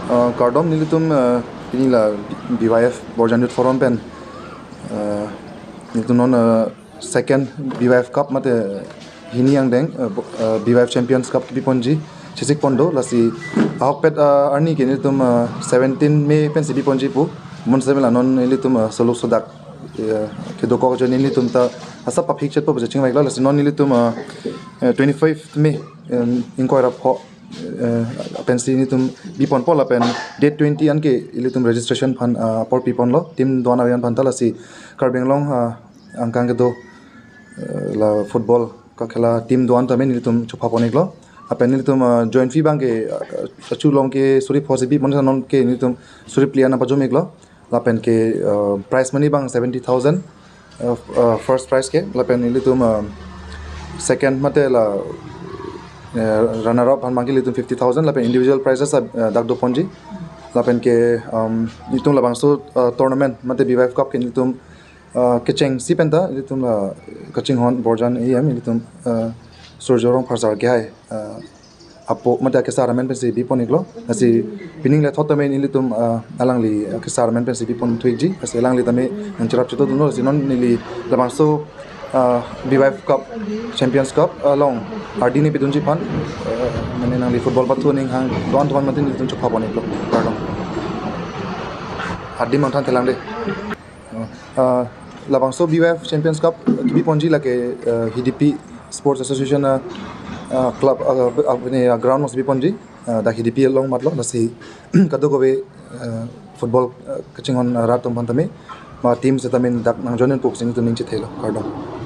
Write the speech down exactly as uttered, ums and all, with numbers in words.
Uh, kardom nelitum, uh, pini la B Y F Borjan Youth Forum pen, uh, nelitum non, uh, second B Y F Cup mate hini angdeng, uh, bo- uh, B Y F Champions Cup biponji chesik pon do. Lasi ahokpet, uh, arni ke nelitum, uh, seventeen May pensi biponji pu. Mun seven la non nelitum, uh, soluk sodak, uh, kedokok jo nelitum ta asap paphik chet po chingvai lo. Lasi non nelitum, uh, uh, twenty-five May, um, ingkoi ra pho, uh, pensi nelitum biponpo lapen date twenty an ke ilitum registration aphan, uh, apor piponlo. Team do-an avi-an aphan ta. Lasi Karbi Anglong, uh, angkang kedo, uh, la football kakhela team do-an tame nelitum chopha pon-iklo. Lapen nelitum, uh, join fee abang ke, uh, achu along ke suri pho si bipon, non ke nelitum suri phli an pajum-iklo. Lapen ke, uh, prize money abang seventy thousand, uh, uh, first prize ke. Lapen nelitum, uh, second mate la, uh, runner up aphan abang ke nelitum fifty thousand, lapen individual prizes, uh, dak doponji. Lapen ke, um, nelitum labangso, uh, tournament mate B Y F Cup ke nelitum, uh, kechengsi penta nelitum la kachinghon Borjan A M nelitum, uh, Surjya Rongphar sir ke hai, uh, apo mate kesar amen pensi bipon-iklo. Lasi pining le thot tame nelitum, uh, alangli, uh, kesar amen pensi bipon thu-ikji. Lasi alangli tame nangcherap chetongdunlo. Lasi non neli labangso, uh, B Y F Cup, Champions Cup, uh, along ardi ne pidunji aphan, uh, mane nangli football pathu aning hang do-an do-an mate nelitum chopha pon-iklo. Kardom. Ardi mangthan thelang de. Uh, labangso B Y F Champions Cup kebiponji lake, uh, Hidipi Sports Association, uh, uh, club, uh, uh, ne, uh, ground alongsi biponji, uh, dak Hidipi along matlo. Lasi kadokave, uh, football, uh, kachinghon, uh, rat atum aphan tame, ma team setame dak nang join pu si nelitum ning chethelo. Kardom.